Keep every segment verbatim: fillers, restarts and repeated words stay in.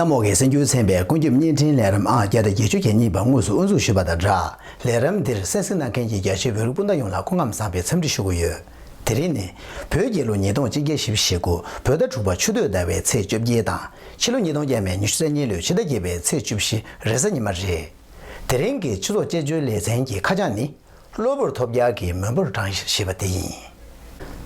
གནམ་འོག་གི་གསར་འགྱུར་ཚན་པའི་ཀུན་ཁྱབ་བརྙན་འཕྲིན་ལས་རིམ་ཨང་བརྒྱ་དང་བརྒྱད་ཅུ་གྱ་གཉིས་པ་དངོས་སུ་དབུ་འཛུགས་ཞུས་པ་དང་སྦྲགས། ལས་རིམ་འདིར་གསན་གཟིགས་གནང་མཁན་གྱི་རྒྱ་ཆེའི་བོད་རིགས་སྤུན་ཟླ་ཡོངས་ལ་སྐུ་ཁམས་བཟང་བའི་འཚམས་འདྲི་ཞུ་གི་ཡོད། དེ་རིང་ནི། བོད་རྒྱལ་ལོ་ཉིས་སྟོང་གཅིག་བརྒྱ་བཞི་བཅུ་ཞེ་དགུ་བོད་ཟླ་དྲུག་པ་ཆུ་སྟོད་ཟླ་བའི་ཚེས་བཅོ་བརྒྱད་དང་། ཕྱི་ལོ་ཉིས་སྟོང་བརྒྱ་མེད་ཉི་ཤུ་རྩ་གཉིས་ལོའི་ཕྱི་ཟླ་བརྒྱད་པའི་ཚེས་བཅུ་བཞི་རེས་གཟའ་ཉི་མ་རེད། དེ་རིང་གི་སྤྱི་ཚོགས་དཔྱད་བརྗོད་ལེ་ཚན་གྱི་ཁ་བྱང་ནི། གློ་བུར་ཐོལ་རྒྱག་གི་མི་འབོར་གྲངས་བཤེར་ཞེས་པ་དེ་ཡིན།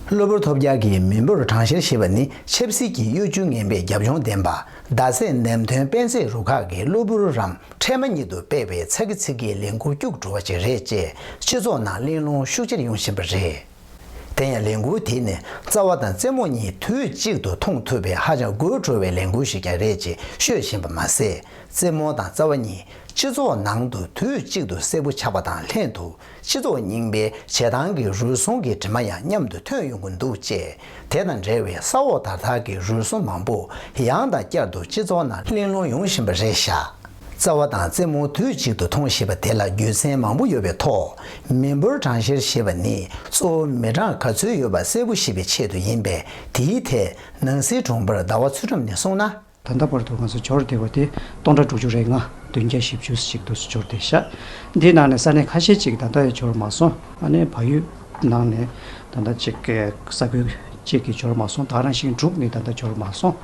གློ་བུར་ཐོལ་རྒྱག་གི་མི་འབོར་གྲངས་བཤེར་ཞེས་པ་ནི་ཆབ་སྲིད་ཀྱི་གཡོ་སྒྱུ་ངན་པའི་རྒྱབ་ལྗོངས་ལྡན་པ། རྡ་སའི་འདེམས་ཐོན་སྤེལ་རྩིས་རུ་ཁག་གིས་གློ་བུར་རམ་འཕྲལ་མ་ཉིད་དུ་སྤེལ་བའི་ཚ་གི་ཚིག་གི་ལས་འགུལ་སྐྱུག་བྲོ་བ་ཅིག་རེད་ཅེས་སྤྱི་ཚོགས་ནང་གླེང་སློང་ཤུགས་ཆེར་ཡོང་བཞིན་པ་རེད། དེ་ཡང་ལས་འགུལ་དེ་ནི་རྩ་བ་དང་རྩེད་མོ་གཉིས་དུས་གཅིག་ཏུ་མཐོང་ཐུབ་པའི་ཧ་ཅང་དགོད་བྲོ་བའི་ལས་འགུལ་ཞིག་ཀྱང་རེད་ཅེས་ཤོད་བཞིན་པ་མ་ཟད། རྩེད་མོ་དང་རྩ་བ་གཉིས་སྤྱི་ཚོགས་ནང་དུ་དུས་གཅིག་ཏུ་གསལ་པོ་ཆགས་པ་དང་ལྷན་དུ། སྤྱི་ཚོགས་རྙིང་པའི་བྱེད་སྟངས་ཀྱི་རུལ་སུངས་ཀྱི་དྲི་མ་ཡང་མཉམ་དུ་ཐོན་ཡོང་གི་འདུག་ཅེས། དེ་དང་འབྲེལ་བའི་ས་འོག་དར་ཐག་གི་རུལ་སུངས་མང་པོ་ཡང་དང་བསྐྱར་དུ་སྤྱི་ཚོགས་ནང་གླེང་སློང་ཡོང་བཞིན་པ་རེད་ཤག་རྩ་བ་དང་རྩེད་མོ་དུས་གཅིག་ཏུ་མཐོང་ཞེས་པ་དེ་ལ་རྒྱུ་མཚན་མང་པོ་ཡོད་པའི་ཐོག་མི་འབོར་གྲངས་བཤེར་ཞེས་པ་ནི་གཙོ་བོ་མི་གྲངས་ག་ཚོད་ཡོད་པ་གསལ་པོ་ཤེས་པའི་ཆེད་དུ་ཡིན་པས། དེའི་ཐད་ནང་སྲིད་དྲུང་འཕར་ཟླ་བ་ཚུལ་ཁྲིམས་ནས་གསུངས་ན། ད་ལྟ་བར་དུ་ང་ཚོ་འབྱོར་བསྡད་པ་དེ་སྟོང་ཕྲག་དྲུག་ཅུ་རེ་ལྔ་བདུན་བརྒྱ་བཞི་བཅུ་ཞིག་ཏུ་འབྱོར་བསྡད་ཤག་འདིའི་ནང་ནས་ས་གནས་ཁ་ཤས་ཅིག་ད་ལྟ་ཡང་འབྱོར་མ་སོང་། ཨ་ནི་བལ་ཡུལ་ནང་ནས་ད་ལྟ་ཅིག་ས་ཁུལ་གཅིག་གིས་འབྱོར་མ་སོང་། ད་རང་ཞིང་འབྲུག་ནས་ད་ལྟ་འབྱོར་མ་སོང་།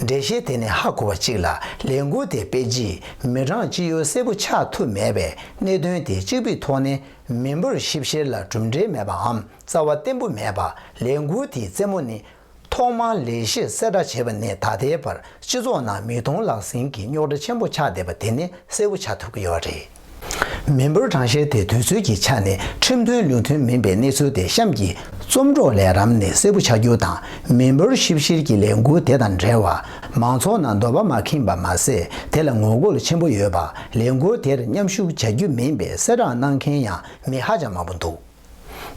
འགྲེལ་བཤད་དེ་ནས་ཧ་གོ་བ་གཅིག་ལ། ལས་འགུལ་དེ་སྤེལ་རྗེས་མི་གྲངས་སྤྱི་ཡོངས་གསལ་པོ་ཆགས་ཐུབ་མེད་པས། གནད་དོན་དེ་གཅིག་པུའི་ཐོག་ནས་མི་འབོར་ཞིབ་བཤེར་ལ་གྲུབ་འབྲས་མེད་པའམ་རྩ་བ་བརྟན་པོ་མེད་པ། ལས་འགུལ་དེའི་རྩེད་མོ་ནི། ཐོག་མར་ལས་གཞི་གསལ་བསྒྲགས་བྱས་པ་ནས་ད་ལྟའི་བར་སྤྱི་ཚོགས་ནང་མིག་མཐོང་ལག་ཟིན་གྱི་རྙོག་དྲ་ཆེན་པོ་ཆགས་བསྡད་པ་དེ་ནི་གསལ་པོ་ཆགས་ཐུབ་ཀྱི་ཡོད་རེད། མི་འབོར་གྲངས་བཤེར་དེ་དུས་ཚོད་ཀྱི་ཆ་ནས་ཁྲིམས་མཐུན་ལུགས་མཐུན་མིན་པའི་གནས་ཚུལ་དེ་གཤམ་གྱི་རྩོམ་སྒྲོག་ལས་རིམ་ནས་གསལ་པོ་ཆགས་རྒྱུ་དང་། མི་འབོར་ཞིབ་བཤེར་གྱི་ལས་འགུལ་དེ་དང་འབྲེལ་བར་མང་ཚོགས་ནང་འདོད་པ་མ་ཁེངས་པ་མ་ཟད། དེ་ལ་ངོ་རྒོལ་ཆེན་པོ་ཡོད་པ། ལས་འགུལ་དེར་མཉམ་ཞུགས་བྱ་རྒྱུ་མིན་པའི་གསལ་བསྒྲགས་གནང་མཁན་ཡང་མི་ཧ་ཅང་མང་པོ་འདུག་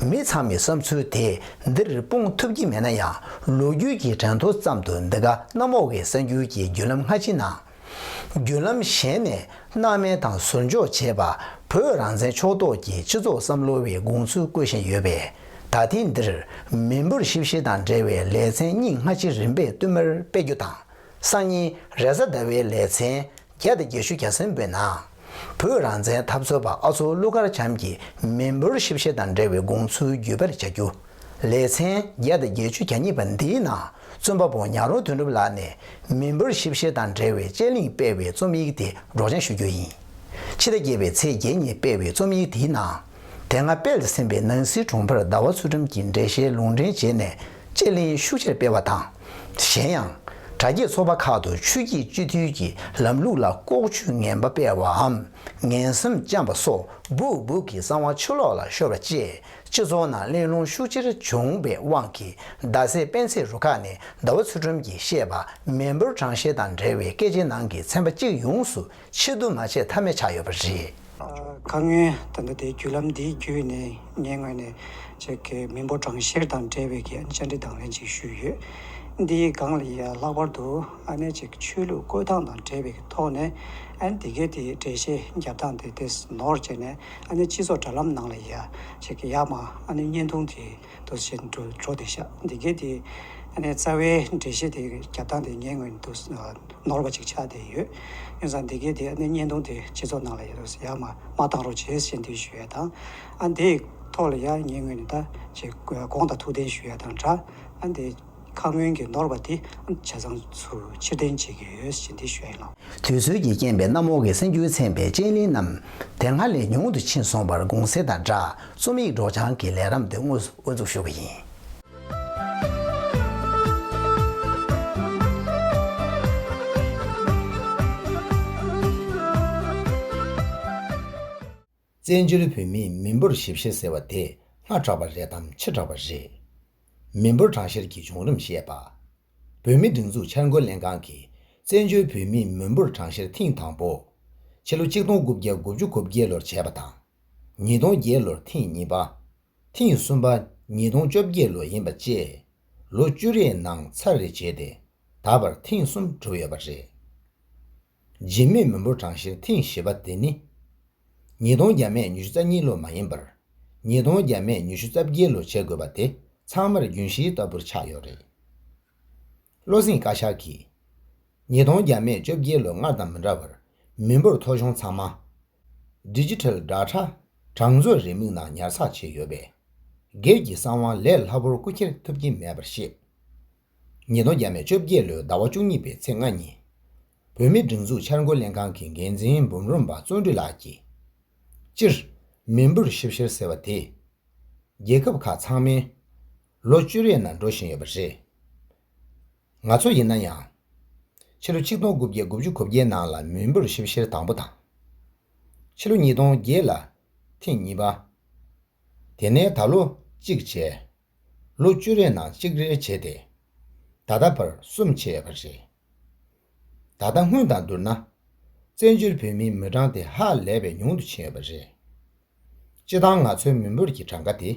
མི་ཚང་མའི་བསམ་ཚུལ་དེ་འདིར་སྤུངས་ཐུབ་ཀྱི་མེད་ན་ཡང་། ལོ་རྒྱུས་ཀྱི་དྲན་ཐོ་ཙམ་དུ་འདི་ག་གནམ་འོག་གི་གསར་འགྱུར་གྱི་བརྒྱུད་ལམ་སྔ་ཕྱི་ནང་། བརྒྱུད་ལམ་གཞན་ནས་སྣང་མེད་དང་ཟུར་འཇོག་བྱས་པ། བོད་རང་བཙན་ཕྱོགས་གཏོགས་ཀྱི་སྤྱི་ཚོགས་བསམ་བློ་བའི་དགོངས་ཚུལ་བཀོད་བཞིན་ཡོད་པས། ད་ཐེངས་འདིར་མི་འབོར་ཞིབ་བཤེར་དང་འབྲེལ་བའི་ལེ་ཚན་གཉིས་སྔ་ཕྱི་རིམ་པས་བསྟུད་མར་སྤེལ་རྒྱུ་དང་། སང་ཉིན་རེས་གཟའ་ཟླ་བའི་ལེ་ཚན་བརྒྱ་དང་བརྒྱད་ཅུ་གྱ་གསུམ་པའི་ནང་། བོད་རང་བཙན་འཐབ་རྩོད་པ་ཨ་མཚོ་ཀླུ་མཁར་བྱམས་ཀྱིས་མི་འབོར་ཞིབ་བཤེར་དང་འབྲེལ་བའི་དགོངས་ཚུལ་བརྒྱུད་སྤེལ་བྱ་རྒྱུ། ལེ་ཚན་བརྒྱ་དང་བརྒྱད་ཅུ་གྱ་གཉིས་པ་འདིའི་ནང་རྩོམ་པ་པོ་ཉག་རོང་དོན་གྲུབ་ལགས་ནས་མི་འབོར་ཞིབ་བཤེར་དང་འབྲེལ་བའི་དཔྱད་གླེང་སྤེལ་བའི་རྩོམ་ཡིག་དེ་སྒྲོག་སྦྱང་ཞུ་རྒྱུ་ཡིན། ཕྱི་ཟླ་བརྒྱད་པའི་ཚེས་བརྒྱད་ཉིན་སྤེལ་བའི་རྩོམ་ཡིག་དེའི་ནང་། དེ་སྔ་སྤེལ་ཟིན་པའི་ནང་སྲིད་དྲུང་འཕར་ཟླ་བ་ཚུལ་ཁྲིམས་ཀྱི་འགྲེལ་བཤད་ལུང་འདྲེན་བྱས་ནས་དཔྱད་གླེང་ཤུགས་ཆེར་སྤེལ་བ་དང་། གཞན་ཡང་། དྲ་རྒྱའི་ཚོགས་པ་ཁག་ཏུ་ཆོས་བརྒྱུད་སྤྱི་འཐུས་ཀྱི་ལམ་ལུགས་ལ་ལྐོག་ཇུས་ངན་པ་སྤེལ་བའམ། ངན་སེམས་བཅངས་པ་སོགས་སྦུག་སྦུག་གི་གསང་བ་ཕྱི་ལོགས་ལ་ཤོར་བ་བཅས། སྤྱི་ཚོགས་ནང་གླེང་སློང་ཤུགས་ཆེར་བྱུང་བའི་དབང་གིས། རྡ་སའི་སྤེན་ཚེ་རུ་ཁག་ནས་ཟླ་བ་ཚུལ་ཁྲིམས་ཀྱིས་བཤད་པ་མི་འབོར་གྲངས་བཤེར་དང་འབྲེལ་བའི་སྐད་ཆའི་ནང་གི་ཚན་པ་གཅིག་ཡོངས་སུ་ཕྱིར་བསྡུ་མ་བྱས་ཐབས་མེད་ཆགས་ཡོད་པ་རེད། ཁ་སྔོན་ད་ལྟ་དེ་བརྒྱུད་ལམ་འདིའི་བརྒྱུད་ནས་ངའི་ངོས་ནས་ཅིག་གི་མི་འབོར་གྲངས་བཤེར་དང་འབྲེལ་བའི་གི་བཅར་འདྲི་དང་ལེན་ཅིག་ཞུས་ཡོད། འདིའི་སྒང་ལ་ཡ་ལྷག་པར་དུ་ཨ་ནི་ཅིག་ཆོས་ལུགས་བཀོད་སྟངས་དང་འབྲེལ་བའི་གི་ཐོག་ནས་ཨ་ནི་དེ་གའི་དེ་འགྲེལ་བཤད་རྒྱབ་སྟངས་དེ་དེ་ནོར་བྱས་ནས་ཨ་ནི་སྤྱི་ཚོགས་དྲ་ལམ་ནང་ལ་ཡ་ཅིག་གི་ཡར་མར་ཨ་ནི་བརྙན་ཐུང་དེ་འདུག་བྱས་འགྲོ་འགྲོ་བསྡད་ཤག་འདི་གའི་དེ་ཨ་ནི་རྩ་བའི་འགྲེལ་བཤད་དེ་རྒྱབ་སྟངས་དེ་ངའི་ངོས་ནས་འདུག་ནོར་བ་ཅིག་ཆགས་བསྡད་ཡོད། ཡིན་ཙང་འདི་གའི་དེ་ཨ་ནི་བརྙན་ཐུང་དེ་སྤྱི་ཚོགས་ནང་ལ་ཡ་འདུག་ཡར་མར་མ་བཏང་རོགས་བྱེད་ཟེར་འདི་ཞུ་ཡ་དང་། ཨ་འདིའི་ཐོག་ལ་ཡ་ངའི་ངོས་ནས་ད་ཅིག་དགོངས་དང་ཐུགས་བདེན་ཞུ་ཡ་དང་འདྲ། ཨ་འདི་ཁ་སྔོན་གྱི་ནོར་བ་དེ་ཨ་ཆ་ཚང་ཚུར་ཕྱིར་འཐེན་བྱེད་ཀྱི་ཡོད་ཟེར་འདི་ཞུ་ཡ་ཡིན་ལགས། དུས་ཚོད་ཀྱི་རྐྱེན་པས་གནམ་འོག་གི་གསར་འགྱུར་ཚན་པའི་དཔྱད་གླེང་རྣམས་དེ་སྔ་ལས་ཉུང་དུ་ཕྱིན་སོང་བར་དགོངས་སེལ་དང་སྦྲགས། རྩོམ་ཡིག་སྒྲོག་སྦྱང་གི་ལས་རིམ་དེ་དངོས་སུ་དབུ་འཛུགས་ཞུ་གི་ཡིན། བཙན་བྱོལ་བོད་མིའི་མི་འབོར་ཞིབ་བཤེར་ཟེར་བ་དེ་སྔ་དྲགས་པ་རེད་དམ་ཕྱི་དྲགས་པ་རེད། མི་འབོར་གྲངས་བཤེར་གྱི་བྱུང་རིམ་བཤད་པ། བོད་མིའི་སྒྲིག་འཛུགས་འཆར་འགོད་ལྷན་ཁང་གིས་བཙན་བྱོལ་བོད་མིའི་མི་འབོར་གྲངས་བཤེར་ཐེངས་དང་པོ། ཕྱི་ལོ་གཅིག་སྟོང་དགུ་བརྒྱ་དགུ་བཅུ་གོ་བརྒྱད་ལོར་བྱས་པ་དང་། ཉིས་སྟོང་བརྒྱད་ལོར་ཐེངས་གཉིས་པ། ཐེངས་གསུམ་པ་ཉིས་སྟོང་བཅོ་བརྒྱད་ལོ་ཡིན་པ་བཅས། ལོ་བཅུ་རེའི་ནང་ཚར་རེ་བྱས་ཏེ། ད་བར་ཐེངས་གསུམ་གྲུབ་ཡོད་པ་རེད། འཇིགས་མེད་མི་འབོར་གྲངས་བཤེར་ཐེངས་བཞི་པ་དེ་ནི། ཉིས་སྟོང་བརྒྱ་མེད་ཉི་ཤུ་རྩ་གཉིས་ལོ་མ་ཡིན་པར། ཉིས་སྟོང་བརྒྱ་མེད་ཉི་ཤུ་རྩ་བརྒྱད་ལོ་བྱེད་དགོས་པ་དེ་ཚང་མར་རྒྱུན་ཤེས་ལྟ་བུར་ཆགས་ཡོད་རེད། བློ་སེང་བཀའ་ཤག་གིས། ཉིས་སྟོང་བརྒྱ་མེད་བཅོ་བརྒྱད་ལོའི་སྔར་དང་མི་འདྲ་བར་མི་འབོར་ཐོ་གཞུང་ཚང་མ་ཌི་ཇི་ཊལ་བརྡ་ཁྲ་གྲངས་མཛོད་རེའུ་མིག་ནང་ཉར་ཚགས་བྱས་ཡོད་པས། སྒེར་གྱི་གསང་བ་ལས་སླ་པོར་རྐུ་འཁྱེར་ཐུབ་ཀྱི་མེད་པར་བཤད། ཉིས་སྟོང་བརྒྱ་མེད་བཅོ་བརྒྱད་ལོའི་ཟླ་བ་བཅུ་གཉིས་པའི་ཚེས་ལྔ་ཉིན། བོད་མིའི་སྒྲིག་འཛུགས་འཆར་འགོད་ལྷན་ཁང་གི་འགན་འཛིན་འབུམ་རམས་པ་བརྩོན་འགྲུས་ལགས་ཀྱིས། སྤྱིར། མི་འབོར་ཞིབ་བཤེར་ཟེར་བ་དེ། རྒྱལ་ཁབ་ཁག་ཚང་མའི་ལོ་བཅུ་རེའི་ནང་འགྲོ་བཞིན་ཡོད་པ་རེད། ང་ཚོ་ཡིན་ན་ཡང་། ཕྱི་ལོ་ཆིག་སྟོང་དགུ་བརྒྱ་དགུ་བཅུ་གོ་བརྒྱད་ནང་ལ་མི་འབོར་ཞིབ་བཤེར་དང་པོ་དང་། ཕྱི་ལོ་ཉིས་སྟོང་བརྒྱད་ལ་ཐེངས་གཉིས་པ། དེ་ནས་ད་ལོ་གཅིག་བྱས། ལོ་བཅུ་རེའི་ནང་གཅིག་རེ་བྱས་ཏེ། ད་ལྟ་བར་གསུམ་བྱས་ཡོད་པ་རེད། ད་ལྟ་སྔོན་དང་བསྡུར་ན། བཙན་བྱོལ་བོད་མིའི་མི་གྲངས་དེ་ཧ་ལས་པའི་ཉུང་དུ་ཕྱིན་ཡོད་པ་རེད། སྤྱིར་བཏང་ང་ཚོའི་མི་འབོར་གྱི་གྲངས་ཀ་དེ།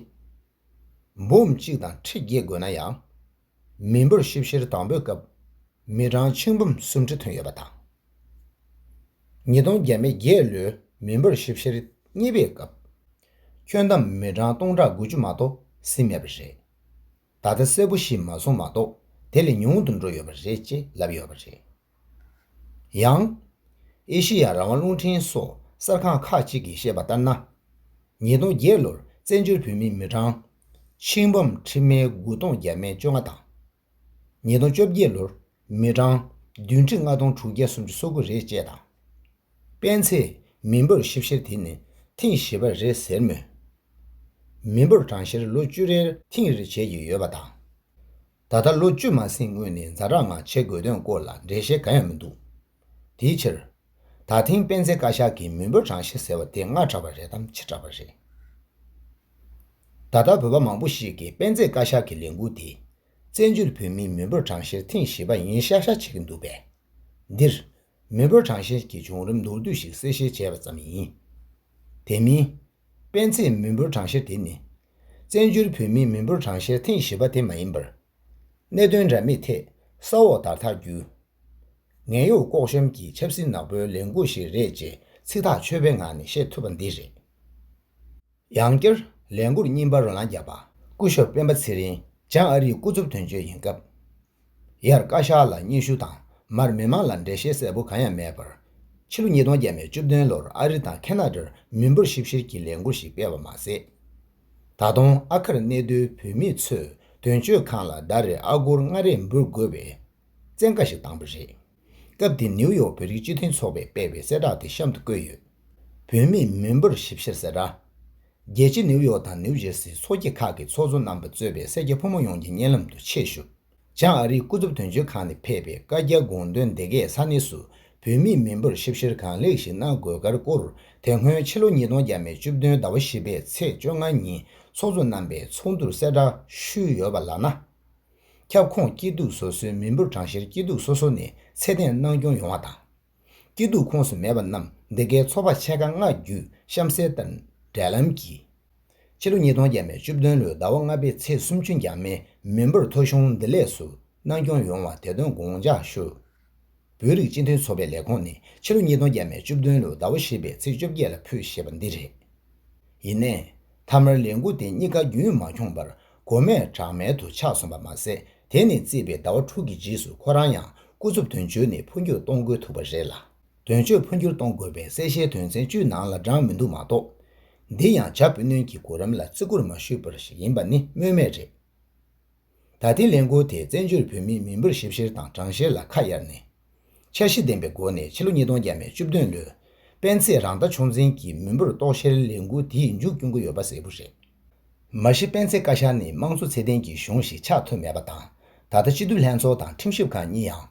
འབུམ་གཅིག་དང་ཁྲི་བརྒྱད་བགོས་ན་ཡང་། མི་འབོར་ཞིབ་བཤེར་དང་པོའི་སྐབས། མི་གྲངས་ཆིག་འབུམ་སུམ་ཁྲི་ཐོན་ཡོད་པ་དང་། ཉིས་སྟོང་བརྒྱ་མེད་བརྒྱད་ལོའི་མི་འབོར་ཞིབ་བཤེར་གཉིས་པའི་སྐབས། ཁྱོན་བསྡོམས་མི་གྲངས་སྟོང་ཕྲག་དགུ་བཅུ་མ་གཏོགས་ཟིན་མེད་པ་རེད། ད་ལྟ་གསལ་པོ་ཞིག་མ་སོང་མ་གཏོགས་དེ་ལས་ཉུང་དུ་འགྲོ་ཡོད་པ་རེད་ཅེས་ལབ་ཡོད་པ་རེད། ཡང་། ཨེ་ཤེ་ཡ་རང་དབང་རླུང་འཕྲིན་སོགས་གསར་ཁང་ཁག་ཅིག་གིས་བཤད་པ་ལྟར་ན། ཉིས་སྟོང་བརྒྱད་ལོར་བཙན་བྱོལ་བོད་མིའི་མི་གྲངས་ཆིག་འབུམ་ཁྲི་མེད་དགུ་སྟོང་བརྒྱ་མེད་བཅོ་ལྔ་དང་། ཉིས་སྟོང་བཅོ་བརྒྱད་ལོར་མི་གྲངས་བདུན་ཁྲི་ལྔ་སྟོང་དྲུག་བརྒྱ་སུམ་ཅུ་སོ་དགུ་རེད་ཅེས་དང་། སྤེན་ཚེས་མི་འབོར་ཞིབ་བཤེར་དེ་ནི་ཐེངས་བཞི་པ་རེད་ཟེར་མོད། མི་འབོར་གྲངས་བཤེར་ལོ་བཅུ་རེར་ཐེངས་རེ་བྱེད་ཀྱི་ཡོད་པ་དང་། ད་ལྟ་ལོ་བཅུ་མ་ཟིན་སྔོན་ནས་ཛ་དྲག་ངང་བྱེད་དགོས་དོན་སྐོར་ལ་འགྲེལ་བཤད་གང་ཡང་མི་འདུག་དེའི་ཕྱིར། ད་ཐེངས་སྤེན་ཚེ་བཀའ་ཤག་གིས་མི་འབོར་གྲངས་བཤེར་ཟེར་བ་དེ་སྔ་དྲགས་པ་རེད་དམ་ཕྱི་དྲགས་པ་རེད། ད་ལྟ་བོད་པ་མང་པོ་ཞིག་གིས་སྤེན་ཚེ་བཀའ་ཤག་གི་ལས་འགུལ་དེ། བཙན་བྱོལ་བོད་མིའི་མི་འབོར་གྲངས་བཤེར་ཐེངས་བཞི་པ་ཡིན་ཤག་ཤག་བྱེད་ཀྱི་འདུག་པས། འདིར། མི་འབོར་གྲངས་བཤེར་གྱི་བྱུང་རིམ་མདོར་བསྡུས་ཤིག་གསལ་བཤད་བྱས་པ་ཙམ་ཡིན། དེ་མིན། སྤེན་ཚེས་མི་འབོར་གྲངས་བཤེར་དེ་ནི། བཙན་བྱོལ་བོད་མིའི་མི་འབོར་གྲངས་བཤེར་ཐེངས་བཞི་པ་དེ་མ་ཡིན་པར། གནད་དོན་འདྲ་མིན་ཐད་ས་འོག་དར་ཐག་བརྒྱུད། ངན་གཡོག་ལྐོག་གཤོམ་གྱི་ཆབ་སྲིད་ནག་པོའི་ལས་འགུལ་ཞིག་རེད་ཅེས་ཚིག་ཐག་ཆོད་པའི་ངང་ནས་བཤད་ཐུབ་པ་འདི་རེད། ཡང་བསྐྱར་ལས་འགུལ་རྙིང་པ་རོ་ལངས་བརྒྱབ་པ། སྐུ་ཞབས་སྤེན་པ་ཚེ་རིང་བྱང་ཨ་རིའི་སྐུ་ཚབ་དོན་གཅོད་ཡིན་སྐབས། ཡར་བཀའ་ཤག་ལ་སྙན་ཞུ་དང་མར་མི་མང་ལ་འགྲེལ་བཤད་གསལ་པོ་གང་ཡང་མེད་པར། ཕྱི་ལོ་ཉིས་སྟོང་བརྒྱ་མེད་བཅུ་བདུན་ལོར་ཨ་རི་དང་ཁེ་ན་ཌར་མི་འབོར་ཞིབ་བཤེར་གྱི་ལས་འགུལ་ཞིག་སྤེལ་བ་མ་ཟད། ད་དུང་ཨ་ཁར་གནས་སྡོད་བོད་མི་ཚོས་དོན་གཅོད་ཁང་ལ་ཟླ་རེར་ཨ་སྒོར་ལྔ་རེ་འབུལ་དགོས་པའི་བཙན་བཀའ་ཞིག་བཏང་པ་རེད། སྐབས་དེ་ནིའུ་ཡོག་བོད་རིགས་སྤྱི་མཐུན་ཚོགས་པས་སྤེལ་བའི་གསལ་བསྒྲགས་དེ་གཤམ་དུ་བཀོད་ཡོད། བོད་མིའི་མི་འབོར་ཞིབ་བཤེར་གསལ་བསྒྲགས། རྒྱལ་སྤྱི་ནིའུ་ཡོག་དང་ནིའུ་ཇེར་སིའི་ཚོགས་སྐྱིད་ཁག་གི་ཚོགས་གཙོ་རྣམ་པ་གཙོས་པའི་སེར་སྐྱ་ཕོ་མོ་ཡོངས་ཀྱི་སྙན་ལམ་དུ་ཆེད་ཞུ། བྱང་ཨ་རིའི་སྐུ་ཚབ་དོན་གཅོད་ཁང་ནས་ཕེབས་པའི་བཀའ་རྒྱ་དགོངས་དོན་འདི་གས་ས་གནས་སུ་བོད་མིའི་མི་འབོར་ཞིབ་བཤེར་གང་ལེགས་ཤིག་གནང་དགོས་གལ་སྐོར། དེ་སྔོན་ཕྱི་ལོ་ཉིས་སྟོང་བརྒྱ་མེད་བཅུ་བདུན་ཟླ་བ་བཞི་པའི་ཚེས་བཅོ་ལྔ་ཉིན་ཚོགས་གཙོ་རྣམ་པའི་ཚོགས་འདུར་གསལ་བསྒྲགས་ཞུས་ཡོད་པ་ལགས་ན། ཁྱབ་ཁོངས་སྐྱིད་སྡུག་སོ་སོའི་མི་འབོར་གྲངས་བཤེར་སྐྱིད་སྡུག་སོ་སོ་ནས་ཚད་ལྡན་གནང་སྐྱོང་ཡོང་བ་དང་། སྐྱིད་སྡུག་ཁོངས་སུ་མེད་པ་རྣམས་འདི་གའི་ཚོགས་པ་ཆེ་ཁག་ལྔ་བརྒྱུད་གཤམ་གསལ་ལྟར་འབྲེལ་ལམ་གྱིས། ཕྱི་ལོ་ཉིས་སྟོང་བརྒྱ་མེད་བཅུ་བདུན་ལོའི་ཟླ་བ་ལྔ་པའི་ཚེས་སུམ་ཅུ་འགྱངས་མའི་མི་འབོར་ཐོ་གཞུང་འདི་ལས་སུ་གནང་སྐྱོང་ཡོང་བ་དེ་དོན་དགོངས་འཇགས་ཞུ། བོད་རིགས་སྤྱི་མཐུན་ཚོགས་པའི་ལས་ཁུངས་ནས་ཕྱི་ལོ་ཉིས་སྟོང་བརྒྱ་མེད་བཅུ་བདུན་ལོའི་ཟླ་བ་བཞི་པའི་ཚེས་བཅོ་བརྒྱད་ལ་ཕུལ་ཞེས་པ་འདི་རེད། ཡིན་ནའི། མཐའ་མར་ལས་འགུལ་དེ་གཉིས་ཀ་རྒྱུན་མ་འཁྱོངས་པར་གོ་མེད་གྲངས་མེད་དུ་ཆགས་སོང་བ་མ་ཟད། དེ་ནས་བརྩིས་པའི་ཟླ་བ་དྲུག་གི་རྗེས་སུ་ཁོ་རང་ཡང་སྐུ་ཚབ་དོན་གཅོད་ནས་འཕོ་འགྱུར་གཏོང་དགོས་ཐུག་པ་རེད་ལ། དོན་གཅོད་འཕོ་འགྱུར་གཏོང་དགོས་པའི་གསལ་བཤད་དོན་ཚན་བཅུའི་ནང་ལ་བགྲངས་མི་འདུག་མ་གཏོགས། འདི་ཡང་བྱ་སྤུ་སྣོན་གྱི་གོ་རིམ་ལ་བརྩི་བཀུར་མ་ཞུས་པ་ཞིག་ཡིན་པ་ནི་སྨོས་མེད་རེད། ད་ལྟའི་ལས་འགུལ་དེ་བཙན་བྱོལ་བོད་མིའི་མི་འབོར་ཞིབ་བཤེར་དང་གྲངས་བཤེར་ལ་ཁ་གཡར་ནས། འཆར་གཞི་ལྡན་པའི་སྒོ་ནས་ཕྱི་ལོ་ཉིས་སྟོང་བརྒྱ་མེད་བཅུ་བདུན་ལོའི་སྤེན་ཚེ་རང་ལྟ་ཕྱོགས་འཛིན་གྱི་མི་འབོར་རྟོག་བཤེར་ལས་འགུལ་དེའི་མཇུག་སྐྱོང་གི་ཡོད་པ་གསལ་པོ་རེད། མ་གཞི་སྤེན་ཚེ་བཀའ་ཤག་ནི་དམངས་གཙོ་ཚད་ལྡན་གྱི་གཞུང་ཞིག་ཆགས་ཐུབ་མེད་པ་དང་། ད་ལྟ་སྤྱི་འཐུས་ལྷན་ཚོགས་དང་ཁྲིམས་ཞིབ་ཁང་གཉིས་ཡང་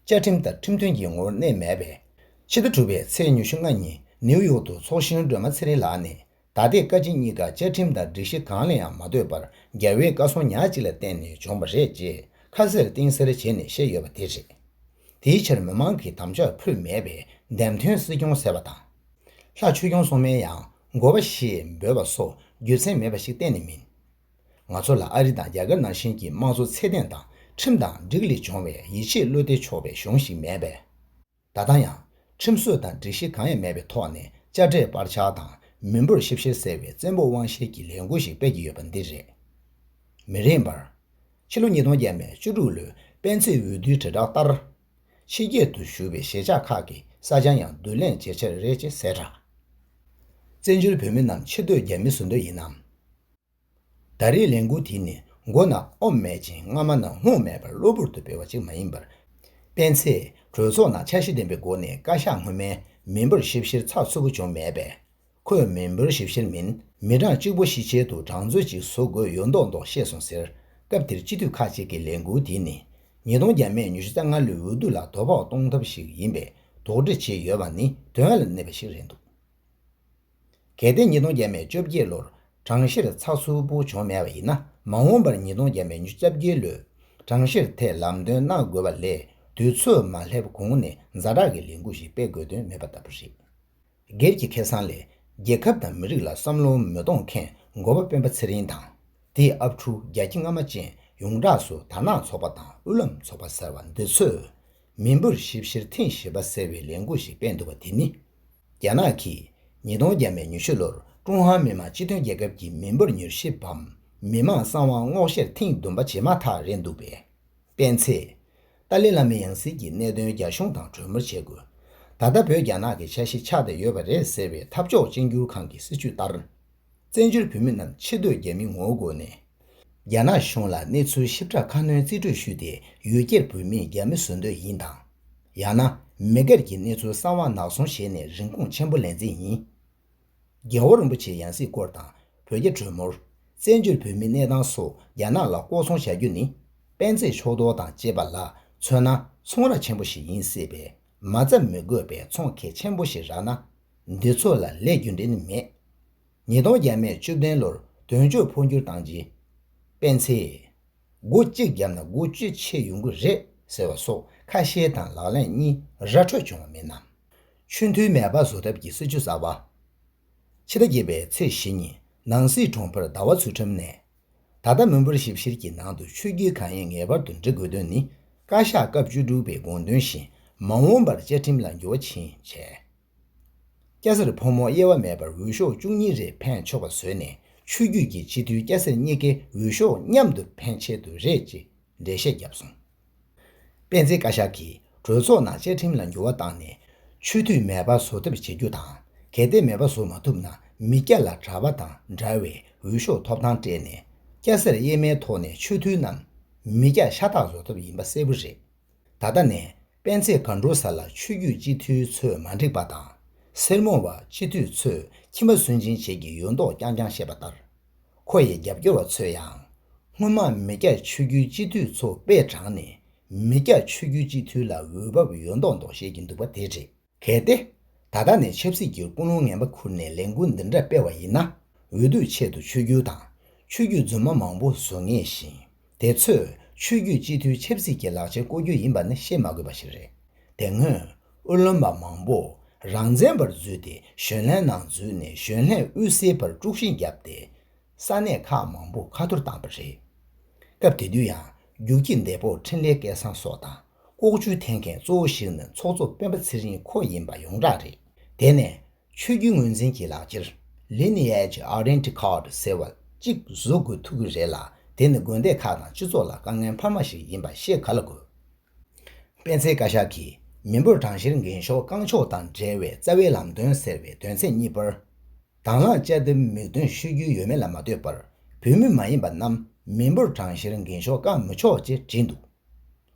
བཅའ་ཁྲིམས་དང་ཁྲིམས་མཐུན་གྱི་ངོ་བོར་གནས་མེད་པས། ཕྱི་ཟླ་དྲུག་པའི་ཚེས་ཉི་ཤུ་ལྔ་ཉིན་ནིའུ་ཡོག་ཏུ་ཚོགས་གཞོན་སྒྲོལ་མ་ཚེ་རིང་ལགས་ནས། ད་ལྟའི་བཀའ་སྤྱི་གཉིས་ཀ་བཅའ་ཁྲིམས་དང་སྒྲིག་གཞི་གང་ལ་ཡང་མ་ལྟོས་པར་རྒྱལ་བའི་བཀའ་གསུང་ཉག་གཅིག་ལ་བརྟེན་ནས་བྱུང་བ་རེད་ཅེས་ཁ་གསལ་གཏིང་གསལ་བྱས་ནས་བཤད་ཡོད་པ་དེ་རེད། དེའི་ཕྱིར་མི་མང་གིས་དམ་བཅའ་ཕུལ་མེད་པས་འདེམས་ཐོན་སྲིད་སྐྱོང་ཟེར་བ་དང་། ལྷ་ཆོས་སྐྱོང་སྲུང་མའི་ཡང་དགོས་པ་ཞེས་འབོད་པ་སོགས་རྒྱུ་མཚན་མེད་པ་ཞིག་གཏན་ནས་མིན། ང་ཚོ་ལ་ཨ་རི་དང་རྒྱ་གར་ནང་བཞིན་གྱི་དམངས་གཙོ་ཚད་ལྡན་དང་ཁྲིམས་དང་སྒྲིག་ལས་སྦྱོང་བའི་ཡིད་ཆེས་བློ་གཏད་ཆོག་པའི་གཞུང་ཞིག་མེད་པས། ད་ལྟ་ཡང་ཁྲིམས་སྲོལ་དང་སྒྲིག་གཞི་གང་ཡང་མེད་པའི་ཐོག་ནས་དཔྱ་ཁྲལ་སྤར་ཆག་དང་མི་འབོར་ཞིབ་བཤེར་ཟེར་བའི་བཙན་པོ་དབང་ཤེད་ཀྱི་ལས་འགུལ་ཞིག་སྤེལ་གྱི་ཡོད་པ་འདི་རེད། མི་རིང་བར། ཕྱི་ལོ་ཉིས་སྟོང་བརྒྱ་མེད་བཅུ་དྲུག་ལོའི་སྤེན་ཚེས་འོས་བསྡུའི་དྲིལ་བསྒྲགས་ལྟར། ཕྱི་རྒྱལ་དུ་བཞུགས་པའི་གཞིས་ཆགས་ཁག་གི་ས་ཆ་ཡང་བསྡུ་ལེན་བྱེད་འཆར་རེད་ཅེས་གསལ་བསྒྲགས། བཙན་བྱོལ་བོད་མི་རྣམས་ཕྱིར་སྡོད་རྒྱ་མི་བཟོ་འདོད་ཡིན་ནམ། ད་རེས་ལས་འགུལ་དེ་ནི་མགོ་ན་ཨོམ་མེད་ཅིང་རྔ་མ་ན་ཧོང་མེད་པར་གློ་བུར་དུ་སྤེལ་བ་ཅིག་མ་ཡིན་པར། སྤེན་ཚེས་གྲོས་ཚོགས་ནང་འཆར་གཞི་ལྡན་པའི་སྒོ་ནས་བཀའ་ཤག་སྔོན་མའི་མི་འབོར་ཞིབ་བཤེར་ཚགས་ཚུད་པོ་བྱུང་མེད་པས། ཁོས་མི་འབོར་ཞིབ་བཤེར་མིན་མི་གྲངས་གཅིག་པོ་ཤེས་ཆེད་དུ་གྲངས་མཛོད་ཅིག་བཟོ་དགོས་ཡོད་མདོག་མདོག་བཤད་སོང་ཟེར། སྐབས་དེར་སྤྱི་འཐུས་ཁག་ཅིག་གིས་ལས་འགུལ་དེ་ནི་ཉིས་སྟོང་བརྒྱ་མེད་ཉི་ཤུ་རྩ་ལྔ་ལོའི་འོས་བསྡུ་ལ་དོ་ཕོག་གཏོང་ཐབས་ཤིག་ཡིན་པས་དོགས་འདྲི་བྱས་ཡོད་པ་ནི་དོན་ལ་གནས་པ་ཞིག་རེད་འདུག། གལ་ཏེ་ཉིས་སྟོང་བརྒྱ་མེད་བཅོ་བརྒྱད་ལོར་གྲངས་བཤེར་ཚགས་ཚུད་པོ་བྱུང་མེད་པ་ཡིན་ན། མ་འོངས་པར་ཉིས་སྟོང་བརྒྱ་མེད་ཉི་ཤུ་རྩ་བརྒྱད་ལོའི་གྲངས་བཤེར་ཐད་ལམ་སྟོན་གནང་དགོས་པ་ལས། དུས་ཚོད་མ་སླེབས་གོང་ནས་ཛ་དྲག་གི་ལས་འགུལ་ཞིག་སྤེལ་དགོས་དོན་མེད་པ་ལྟ་བུ་རེད། སྒེར་གྱི་ཁེ་བཟང་ལས་རྒྱལ་ཁབ་དང་མི་རིགས་ལ་བསམ་བློ་མི་གཏོང་མཁན་འགོ་པ་སྤེན་པ་ཚེ་རིང་དང་། དེའི་ཨབ་ཕྲུག་རྒྱལ་གཅེས་རྔ་མ་ཅན་ཡོངས་གྲགས་སུ་དར་ནག་ཚོགས་པ་དང་དབུ་ལམ་ཚོགས་པ་ཟེར་བ་འདི་ཚོས་མི་འབོར་ཞིབ་བཤེར་ཐེངས་བཞི་པ་ཟེར་བའི་ལས་འགུལ་ཞིག་སྤེལ་འདུག་པ་དེ་ནི། རྒྱ་ནག་གིས་ཉིས་སྟོང་བརྒྱ་མེད་ཉི་ཤུ་ལོར་ཀྲུང་ཧྭ་མི་དམངས་སྤྱི་མཐུན་རྒྱལ་ཁབ་ཀྱི་མི་འབོར་ཉེར་བཞི་བམ་མི་དམངས་གསང་བ་སྔོག་བཤེར་ཐེངས་བདུན་པ་བྱེད་མ་ཐག་རེད་འདུག་པས། སྤེན་ཚེས། ཏཱ་ལའི་བླ་མའི་ཡང་སྲིད་ཀྱི་གནད་དོན་རྒྱ་གཞུང་དང་གྲོས་མོལ་བྱེད་དགོས། ད་ལྟ་བོད་རྒྱ་ནག་གི་འཆར་གཞི་ཆགས་བསྡད་ཡོད་པ་རེད་ཟེར་བའི་འཐབ་ཕྱོགས་གཅིག་གྱུར་ཁང་གི་སྲིད་བྱུས་ལྟར། བཙན་བྱོལ་བོད་མི་རྣམས་ཕྱིར་སྡོད་རྒྱ་མིའི་ངོ་བོ་སྒོ་ནས། རྒྱ་ནག་གཞུང་ལ་གནས་ཚུལ་ཞིབ་ཕྲ་ཁ་སྣོན་རྩིས་སྤྲོད་ཞུས་ཏེ་ཡུལ་གྱར་བོད་མིས་རྒྱ་མི་བཟོ་འདོད་ཡིན་དང་། ཡང་ན་མི་སྒེར་གྱི་གནས་ཚུལ་གསང་བ་ནག་བཟུང་བྱས་ནས་རིན་གོང་ཆེན་པོ་ལེན་རྩིས་ཡིན། རྒྱལ་བ་རིན་པོ་ཆེའི་ཡང་སྲིད་སྐོར་དང་བོད་རྒྱ་གྲོས་མོལ། བཙན་བྱོལ་བོད་མིའི་གནས་སྟངས་སོགས་རྒྱ་ནག་ལ་ལྐོག་ཚོང་བྱ་རྒྱུ་ནི། སྤེན་ཚེ་ཕྱོགས་གཏོགས་དང་བཅས་པ་ལ་མཚོན་ན་ཚོང་ར་ཆེན་པོ་ཞིག་ཡིན་སྲིད་པས། མ་རྩ་མི་དགོས་པའི་ཚོང་གལ་ཆེན་པོ་ཞིག་རག་ན། འདི་ཚོ་ལ་ལས་རྒྱུ་འབྲས་ནི་མེད། ཉིས་སྟོང་བརྒྱ་མེད་བཅུ་བདུན་ལོར་དོན་གཅོད་འཕོ་འགྱུར་བཏང་རྗེས། སྤེན་ཚེས། སྒོ་གཅིག་བརྒྱབ་ན་སྒོ་བཅུ་ཕྱེ་ཡོང་གི་རེད་ཟེར་བ་སོགས་ཁ་བཤད་དང་ལག་ལེན་གཉིས་ར་འཕྲོད་བྱུང་བ་མིན་ནམ། ཆུ་མཐུན་མེད་པ་བཟོ་ཐབས་ཀྱི་སྲིད་བྱུས་གསར་པ། ཕྱི་ཟླ་བརྒྱད་པའི་ཚེས་བཞི་ཉིན་ནང་སྲིད་དྲུང་འཕར་ཟླ་བ་ཚུལ་ཁྲིམས་ནས། ད་ལྟ་མི་འབོར་ཞིབ་བཤེར་གྱི་ནང་དུ་ཆོས་བརྒྱུད་གང་ཡིན་ངེས་པར་དུ་འབྲི་དགོས་དོན་ནི། བཀའ་ཤག་སྐབས་བཅུ་དྲུག་པའི་དགོངས་དོན་བཞིན་མ་འོངས་པར་བཅའ་ཁྲིམས་ལ་འགྱུར་བ་ཕྱིན་བྱས། སྐྱ་སེར་ཕོ་མོ་དབྱེ་བ་མེད་པར་འོས་ཤོག་བཅུ་གཉིས་རེ་འཕེན་ཆོག་པ་བཟོས་ནས། ཆོས་བརྒྱུད་ཀྱི་སྤྱི་འཐུས་སྐྱ་སེར་གཉིས་ཀའི་འོས་ཤོག་མཉམ་དུ་འཕེན་ཆེད་དུ་རེད་ཅེས་འགྲེལ་བཤད་བརྒྱབ་སོང་། སྤེན་ཚེ་བཀའ་ཤག་གིས་གྲོས་ཚོགས་ནང་བཅའ་ཁྲིམས་ལ་འགྱུར་བ་བཏང་ནས། ཆོས་དད་མེད་པ་བཟོ་ཐབས་བྱེད་རྒྱུ་དང་། གལ་ཏེ་མེད་པ་བཟོ་མ་ཐུབ་ན། མི་སྐྱ་ལ་གྲྭ་པ་དང་འདྲ་བའི་འོས་ཤོག་ཐོབ་ཐང་སྤྲད་ནས། སྐྱ་སེར་དབྱེ་མེད་ཐོག་ནས་ཆོས་འཐུས་རྣམས་མི་སྐྱ་ཤ་སྟག་བཟོ་ཐབས་ཡིན་པ་གསལ་པོ་རེད། ད་ལྟ་ནས་སྤེན་ཚེ་ག་འགྲོ་ས་ལ་ཆོས་བརྒྱུད་སྤྱི་འཐུས་ཚོས་མ་འགྲིག་པ་དང་། སེར་མོ་བ་སྤྱི་འཐུས་ཚོས་ཁྱིམ་པ་སུན་འབྱིན་བྱེད་ཀྱི་ཡོད་མདོག་རྐྱང་རྐྱང་བཤད་པ་ལྟར། ཁོ་ཡི་རྒྱབ་སྐྱོར་བ་ཚོས་ཡང་། སྔོན་མ་མི་སྐྱ་ཆོས་བརྒྱུད་སྤྱི་འཐུས་ཚོ་དཔེ་དྲངས་ནས། མི་སྐྱ་ཆོས་བརྒྱུད་སྤྱི་འཐུས་ལ་འོས་བབ་ཡོད་མདོག་མདོག་བཤད་ཀྱི་འདུག་པ་དེ་རེད། གལ་ཏེ། ད་ལྟ་ནས་ཆབ་སྲིད་ཀྱི་ཀུན་སློང་ངན་པ་ཁུར་ནས་ལས་འགུལ་འདི་འདྲ་སྤེལ་བ་ཡིན་ན། འོས་བསྡུའི་ཆེད་དུ་ཆོས་བརྒྱུད་དང་། ཆོས་བརྒྱུད་རྫུན་མ་མང་པོ་བཟོ་ངེས་ཤིང་། དེ་ཚོས་ཆོས་བརྒྱུད་སྤྱི་འཐུས་ཆབ་སྲིད་ཀྱི་ལག་ཆ་བཀོལ་རྒྱུ་ཡིན་པ་ནི་བཤད་མ་དགོས་པ་ཞིག་རེད། དེ་སྔོན། དབུ་ལམ་པ་མང་པོ་རང་བཙན་པར་བརྫུས་ཏེ་གཞོན་ལྷན་ནང་འཛུལ་ནས་གཞོན་ལྷན་དབུ་སེར་པར་དཀྲུག་ཤིང་བརྒྱབ་སྟེ། ས་གནས་ཁག་མང་པོ་ཁ་ཐོར་བཏང་པ་རེད། སྐབས་དེ་དུས་ཡང་རྒྱུག་ཁྱི་འདས་པོ་འཕྲིན་ལས་སྐལ་བཟང་སོགས་དང་། ལྐོག་ཇུས་འཐེན་མཁན་གཙོ་བོ་ཞིག་ནི་ཚོགས་གཙོ་སྤེན་པ་ཚེ་རིང་ཁོ་ཡིན་པ་ཡོངས་གྲགས་རེད། དེ་ནས་ཆོས་བརྒྱུད་ངོས་འཛིན་གྱི་ལག་ཁྱེར། Lineage Identity Card ཟེར་བ་གཅིག་བཟོ་དགོས་ཐུག་གི་རེད་ལ། དེ་ནི་དགོན་སྡེ་ཁག་དང་སྤྱི་ཚོགས་ལ་དཀའ་ངལ་འཕར་མ་ཞིག་ཡིན་པ་ཤེས་ག་ལ་དགོས། སྤེན་ཚེ་བཀའ་ཤག་གིས་མི་འབོར་གྲངས་བཤེར་འགེངས་ཤོག་བཀང་ཕྱོགས་དང་འབྲེལ་བའི་རྩ་བའི་ལམ་སྟོན་ཟེར་བའི་དོན་ཚན་གཉིས་པར། དང་བླངས་བཅའ་ཁྲིམས་མིག་སྟོན་ཞུ་རྒྱུ་ཡོད་མེད་ལ་མ་ལྟོས་པར། བོད་མི་མ་ཡིན་པ་རྣམས་མི་འབོར་གྲངས་བཤེར་འགེངས་ཤོག་བཀང་མི་ཆོག་ཅེས་བྲིས་འདུག།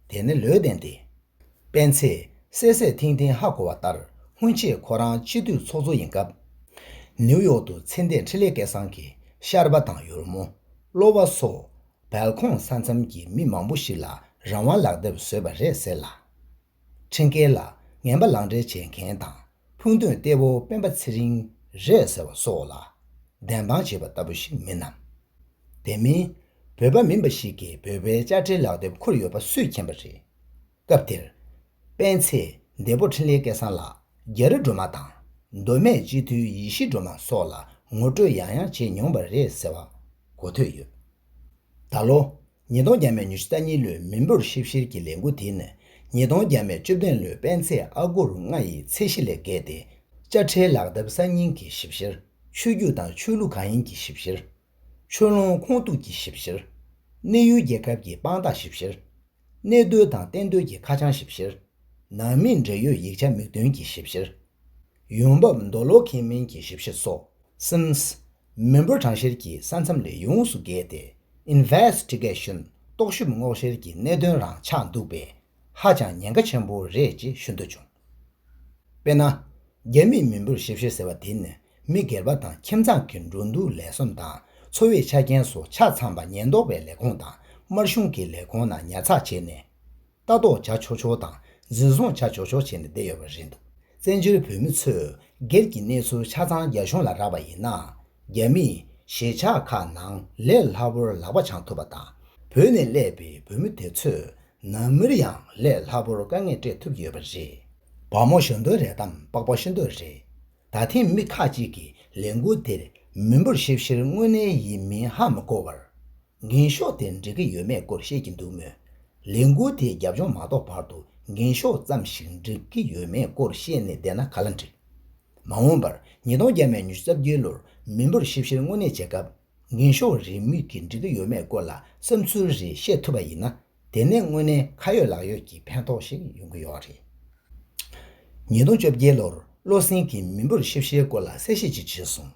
དེ་ནི་ལོས་བདེན་ཏེ། སྤེན་ཚེས་གསལ་གསལ་ཐིང་ཐིང་ཧ་གོ་བ་ལྟར། སྔོན་ཆད་ཁོ་རང་སྤྱི་འཐུས་ཚོགས་གཙོ་ཡིན་སྐབས། ནིའུ་ཡོག་ཏུ་ཚེ་འདས་འཕྲིན་ལས་སྐལ་བཟང་གིས་ཤར་པ་དང་ཡུལ་མོ། གློ་བ་སོགས། སྦལ་ཁོངས་ས་མཚམས་ཀྱི་མི་མང་པོ་ཞིག་ལ་རང་དབང་ལག་དེབ་བཟོས་པ་རེད་ཟེར་ལ། ཁྲིམས་འགལ་ལ་ངན་པ་ལག་འབྲེལ་བྱེད་མཁན་དང་། ཕུགས་འདུན་གཏེ་བོ་སྤེན་པ་ཚེ་རིང་རེད་ཟེར་བ་སོགས་ལ། བདེན་དཔང་བྱས་པ་ལྟ་བུ་ཞིག་མིན་ནམ། དེ་མིན། བོད་པ་མིན་པ་ཞིག་གིས་བོད་པའི་དཔྱ་ཁྲལ་ལག་དེབ་ཁུར་ཡོད་པ་སུས་མཁྱེན་པ་རེད། སྐབས་དེར། སྤེན་ཚེས་འདས་པོ་འཕྲིན་ལས་སྐལ་བཟང་ལགས་རྒྱ་རི་སྒྲོལ་མ་དང་། མདོ་སྨད་སྤྱི་འཐུས་ཡེ་ཤེས་སྒྲོལ་མ་སོགས་ལ་ངོ་སྤྲོད་ཡང་ཡང་བྱས་མྱོང་བ་རེད་ཟེར་བ་གོ་ཐོས་ཡོད། ད་ལོ། ཉིས་སྟོང་བརྒྱ་མེད་ཉི་ཤུ་རྩ་གཉིས་ལོའི་མི་འབོར་ཞིབ་བཤེར་གྱི་ལས་འགུལ་དེ་ནི། ཉིས་སྟོང་བརྒྱ་མེད་བཅུ་བདུན་ལོའི་སྤེན་ཚེས་ཨ་སྒོར་ལྔ་ཡི་ཚད་གཞི་ལས་བརྒལ་ཏེ། དཔྱ་ཁྲལ་ལག་དེབ་གསར་རྙིང་གི་ཞིབ་བཤེར། ཆོས་བརྒྱུད་དང་ཆོས་ལུགས་གང་ཡིན་གྱི་ཞིབ་བཤེར། ཆོས་ལུང་ཁུངས་གཏུགས་ཀྱི་ཞིབ་བཤེར། གནས་ཡུལ་རྒྱལ་ཁབ་ཀྱི་དཔང་རྟགས་ཞིབ་བཤེར། གནས་སྡོད་དང་གཏན་སྡོད་ཀྱི་ཁ་བྱང་ཞིབ་བཤེར། ནང་མིའི་འབྲེལ་ཡོད་ཡིག་ཆ་མིག་སྟོན་གྱི་ཞིབ་བཤེར། ཡོང་འབབ་འདོད་བློ་ཁེངས་མིན་གྱི་ཞིབ་བཤེར་སོགས་གསུམ། མི་འབོར་གྲངས་བཤེར་གྱི་ས་མཚམས་ལས་ཡོངས་སུ་བརྒལ་ཏེ། Investigation། རྟོག་ཞིབ་སྔོག་བཤེར་གྱི་གནད་དོན་རང་ཆགས་འདུག་པས། ཧ་ཅང་ཉེན་ཁ་ཆེན་པོ་རེད་ཅེས་ཞུ་འདོད་བྱུང་། དཔེར་ན། རྒྱ་མིས་མི་འབོར་ཞིབ་བཤེར་ཟེར་བ་དེ་ནི། མི་སྒེར་པ་དང་ཁྱིམ་ཚང་གི་འགྲོ་འདུག་ལས་བསོམ་དང་། འཚོ་བའི་ཆ་རྐྱེན་སོགས་ཆ་ཚང་པ་ཉེན་རྟོག་པའི་ལས་ཁུངས་དང་། དམར་གཞུང་གི་ལས་ཁུངས་ནང་ཉར་ཚགས་བྱས་ནས། ལྟ་རྟོག་བྱ་ཆོག་ཆོག་དང་འཛིན་བཟུང་བྱ་ཆོག་ཆོག་བྱས་ནས་བསྡད་ཡོད་པ་རེད་འདུག་བཙན་བྱོལ་བོད་མི་ཚོས་སྒེར་གྱི་གནས་ཚུལ་ཆ་ཚང་རྒྱ་གཞུང་ལ་རག་པ་ཡིན་ན། རྒྱ་མིས་གཞིས་ཆགས་ཁག་ནང་ལས་སླ་པོར་ལག་པ་འཆང་ཐུབ་པ་དང་། བོད་ནས་སླེབས་པའི་བོད་མི་དེ་ཚོས་ནང་མིར་ཡང་ལས་སླ་པོར་དཀའ་ངལ་སྤྲད་ཐུབ་ཀྱི་ཡོད་པ་རེད། བ་མོ་ཞོ་འདོད་རེད་དམ་པགས་པ་ཤི་འདོད་རེད། ད་ཐེངས་མི་ཁག་ཅིག་གིས་ལས་འགུལ་དེར་མི་འབོར་ཞིབ་བཤེར་དངོས་གནས་ཡིན་མིན་ཧ་མི་གོ་བར། འགེངས་ཤོག་དེ་འགྲིག་གི་ཡོད་མེད་སྐོར་བཤད་ཀྱི་འདུག་མོད། ལས་འགུལ་དེའི་རྒྱབ་ལྗོངས་མ་རྟོགས་བར་དུ་འགེངས་ཤོག་ཙམ་ཞིག་འགྲིག་གི་ཡོད་མེད་སྐོར་བཤད་ནས་བསྡད་ན་ག་ལ་འགྲིག་མ་འོངས་པར་ཉིས་སྟོང་བརྒྱ་མེད་ཉི་ཤུ་རྩ་བརྒྱད་ལོར་མི་འབོར་ཞིབ་བཤེར་དངོས་གནས་བྱེད་སྐབས། འགེངས་ཤོག་རིན་མེད་ཀྱིས་འགྲིག་གི་ཡོད་མེད་སྐོར་ལ་བསམ་ཚུལ་རེ་བཤད་ཐུབ་པ་ཡིན་ན། དེ་ནས་དངོས་གནས་ཁ་ཡོད་ལག་ཡོད་ཀྱི་ཕན་ཐོགས་ཤིག་ཡོང་གི་ཡོད་རེད། ཉིས་སྟོང་བཅོ་བརྒྱད་ལོར་བློ་སེང་གིས་མི་འབོར་ཞིབ་བཤེར་སྐོར་ལ་གསལ་བཤད་ཅིག་བྱས་སོང་།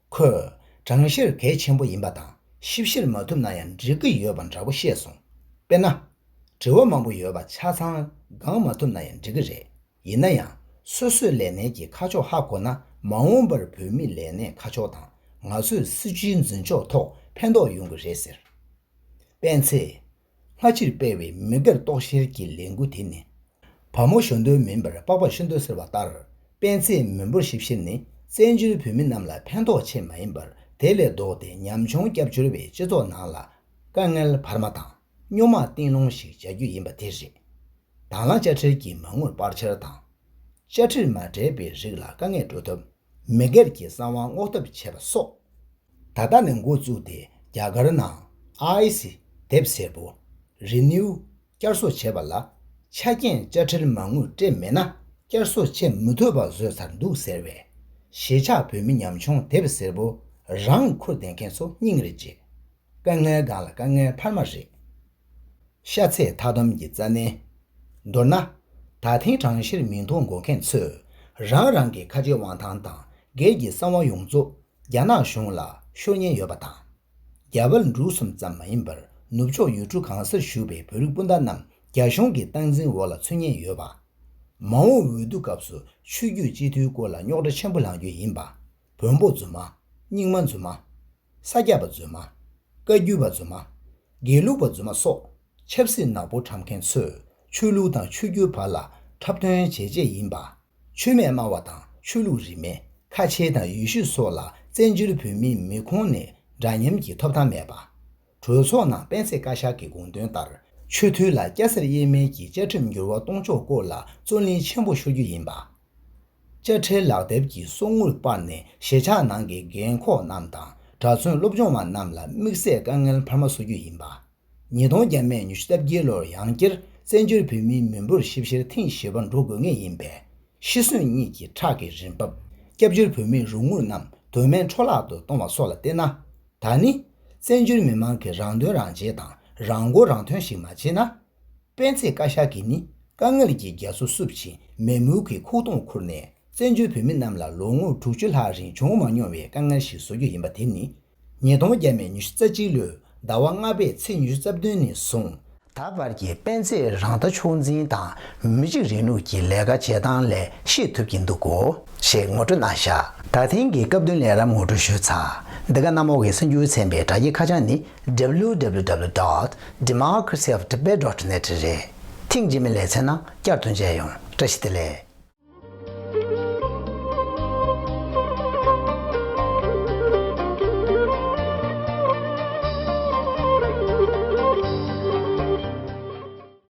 ཁོས་གྲངས་བཤེར་གལ་ཆེན་པོ་ཡིན་པ་དང་། ཞིབ་བཤེར་མ་ཐུབ་ན་ཡང་འགྲིག་གི་ཡོད་པ་འདྲ་པོ་བཤད་སོང་། དཔེར་ན། དྲི་བ་མང་པོ་ཡོད་པ་ཆ་ཚང་སྒང་མ་ཐུབ་ན་ཡང་འགྲིག་གི་རེད། ཡིན་ན་ཡང་། སོ་སོའི་ལས་གནས་ཀྱི་ཁ་ཕྱོགས་ཧ་གོ་ན། མ་འོངས་པར་བོད་མིའི་ལས་གནས་ཁ་ཕྱོགས་དང་། ང་ཚོའི་སྲིད་བྱུས་འཛིན་ཕྱོགས་ཐོག་ཕན་ཐོགས་ཡོང་གི་རེད་ཟེར། སྤེན་ཚེས། སྔ་ཕྱིར་སྤེལ་བའི་མི་སྒེར་རྟོག་བཤེར་གྱི་ལས་འགུལ་དེ་ནི། བ་མོ་ཞོ་འདོད་མིན་པར་པགས་པ་ཤི་འདོད་ཟེར་བ་ལྟར། སྤེན་ཚེས་མི་འབོར་ཞིབ་བཤེར་ནི། བཙན་བྱོལ་བོད་མི་རྣམས་ལ་ཕན་ཐོགས་ཆེད་མ་ཡིན་པར། དེ་ལས་ལྡོག་སྟེ་ཉམ་ཆུང་སྐྱབས་བཅོལ་བའི་སྤྱི་ཚོགས་ནང་ལ། དཀའ་ངལ་འཕར་མ་དང་། སྨྱོ་མ་གཏིང་སློང་ཞིག་བྱ་རྒྱུ་ཡིན་པ་དེ་རེད། དང་བླངས་དཔྱ་ཁྲལ་གྱི་མ་དངུལ་སྤར་འཆར་དང་། དཔྱ་ཁྲལ་མ་སྤྲད་པའི་རིགས་ལ་དཀའ་ངལ་སྤྲོད་ཐབས། མི་སྒེར་གྱི་གསང་བ་སྔོག་ཐབས་བྱེད་པ་སོགས། ད་ལྟ་ནས་འགོ་བཙུགས་ཏེ་རྒྱ་གར་ནང་ཨའི་སི་དེབ་སེར་པོ། Renew། བསྐྱར་གསོ་བྱེད་པ་ལ། ཆ་རྐྱེན་དཔྱ་ཁྲལ་མ་དངུལ་སྤྲད་མེད་ན་བསྐྱར་གསོ་བྱེད་མི་ཐུབ་པ་བཟོས་ཚར་འདུག་ཟེར་བས། གཞིས་ཆགས་བོད་མི་ཉམ་ཆུང་དེབ་སེར་པོ་རང་འཁུར་བསྡད་མཁན་ཚོ་སྙིང་རེ་རྗེ། དཀའ་ངལ་སྒང་ལ་དཀའ་ངལ་འཕར་མ་རེད། ཤ་ཚའི་མཐའ་སྡོམ་གྱི་རྩ་ནད། མདོར་ན། ད་ཐེངས་གྲངས་བཤེར་མིང་ཐོ་འགོད་མཁན་ཚོས། རང་རང་གི་ཁ་རྗེ་དབང་ཐང་དང་སྒེར་གྱི་གསང་བ་ཡོངས་རྫོགས་རྒྱ་ནག་གཞུང་ལ་ཤོར་ཉེན་ཡོད་པ་དང་། རྒྱ་བལ་འབྲུག་གསུམ་ཙམ་མ་ཡིན་པར། ནུབ་ཕྱོགས་ཡུལ་གྲུ་གང་སར་བཞུགས་པའི་བོད་རིགས་སྤུན་ཟླ་རྣམས་རྒྱ་གཞུང་གི་སྟངས་འཛིན་འོག་ལ་ཚུད་ཉེན་ཡོད་པ། མ་འོངས་འོས་བསྡུ་སྐབས་སུ་ཆོས་བརྒྱུད་སྤྱི་འཐུས་སྐོར་ལ་རྙོག་དྲ་ཆེན་པོ་ལངས་རྒྱུ་ཡིན་པ། བོན་པོ་རྫུན་མ། རྙིང་མ་རྫུན་མ། ས་སྐྱ་པ་རྫུན་མ། བཀའ་བརྒྱུད་པ་རྫུན་མ། དགེ་ལུགས་པ་རྫུན་མ་སོགས་ཆབ་སྲིད་ནག་པོ་བཀྲམ་མཁན་ཚོས་ཆོས་ལུགས་དང་ཆོས་བརྒྱུད་བར་ལ་འཁྲབ་སྟོན་བྱེད་ཆེད་ཡིན་པ། ཆོས་མེད་སྨྲ་བ་དང་ཆོས་ལུགས་རིས་མེད་ཁ་ཆེ་དང་ཡེ་ཤུ་སོགས་ལ་བཙན་བྱོལ་བོད་མིའི་མི་ཁོངས་ནས་འདྲ་མཉམ་གྱི་ཐོབ་ཐང་མེད་པ། གྲོས་ཚོགས་ནང་སྤེན་ཚེ་བཀའ་ཤག་གི་དགོངས་དོན་ལྟར་ཆོས་མཐུན་ལ་སྐྱ་སེར་དབྱེ་མེད་ཀྱི་བཅའ་ཁྲིམས་འགྱུར་བ་གཏོང་ཕྱོགས་སྐོར་ལ་རྩོད་གླེང་ཆེན་པོ་ཤོར་རྒྱུ་ཡིན་པ། དཔྱ་ཁྲལ་ལག་དེབ་ཀྱི་གསོག་དངུལ་སྤར་ནས་གཞིས་ཆགས་ནང་གི་རྒན་འཁོགས་རྣམས་དང་གྲྭ་བཙུན་སློབ་སྦྱོང་བ་རྣམས་ལ་དམིགས་བསལ་དཀའ་ངལ་འཕར་མ་བཟོ་རྒྱུ་ཡིན་པ། ཉིས་སྟོང་བརྒྱ་མེད་ཉི་ཤུ་རྩ་བརྒྱད་ལོར་ཡང་བསྐྱར་བཙན་བྱོལ་བོད་མིའི་མི་འབོར་ཞིབ་བཤེར་ཐེངས་བཞི་པ་འགྲོ་དགོས་ངེས་ཡིན་པས། ཤི་གསོན་གཉིས་ཀྱི་ཁྲག་གི་རིན་འབབ། སྐྱབས་བཅོལ་བོད་མིའི་རོགས་དངུལ་རྣམས་དོན་མེད་འཕྲོ་བརླག་ཏུ་གཏོང་བ་སོགས་ལ་བལྟས་ན། ད་ནི། བཙན་བྱོལ་མི་མང་གི་རང་དོན་རང་གཅེས་དང་རང་མགོ་རང་ཐོན་ཞིག་མ་བྱས་ན། སྤེན་ཚེ་བཀའ་ཤག་གིས་ནི་དཀའ་ངལ་གྱི་རྒྱ་མཚོ་བསུབ་ཕྱིན་མེ་མུར་གྱི་ཁུག་རྡོ་ཁུར་ནས་བཙན་བྱོལ་བོད་མི་རྣམས་ལ་ལོ་ངོ་དྲུག་ཅུ་ལྷག་རིང་བྱུང་མ་མྱོང་བའི་དཀའ་ངལ་ཞིག་བཟོ་རྒྱུ་ཡིན་པ་དེ་ནི། ཉིས་སྟོང་བརྒྱ་མེད་ཉི་ཤུ་རྩ་གཅིག་ལོའི་ཟླ་བ་ལྔ་པའི་ཚེས་ཉི་ཤུ་རྩ་བདུན་ནས་བཟུང་། ད་བར་གྱི་སྤེན་ཚེས་རང་ལྟ་མཆོག་འཛིན་དང་མི་གཅིག་རིང་ལུགས་ཀྱི་ལས་ཀ་བྱེད་སྟངས་ལས་ཤེས་ཐུབ་ཀྱི་འདུག་གོ། ཞེས་ངོ་སྤྲོད་གནང་བཞག་ད་ཐེངས་ཀྱི་སྐབས་བསྟུན་ལས་རིམ་ངོ་སྤྲོད་ཞུས་ཚར། འདི་ག་གནམ་འོག་གི་གསར་འགྱུར་ཚན་པའི་དྲ་རྒྱའི་ཁ་བྱང་ནི། www.democracyofTibet.net རེད། ཐེངས་རྗེས་མའི་ལེ་ཚན་ནང་བསྐྱར་དུ་མཇལ་ཡོང་། བཀྲ་ཤིས་བདེ་ལེགས།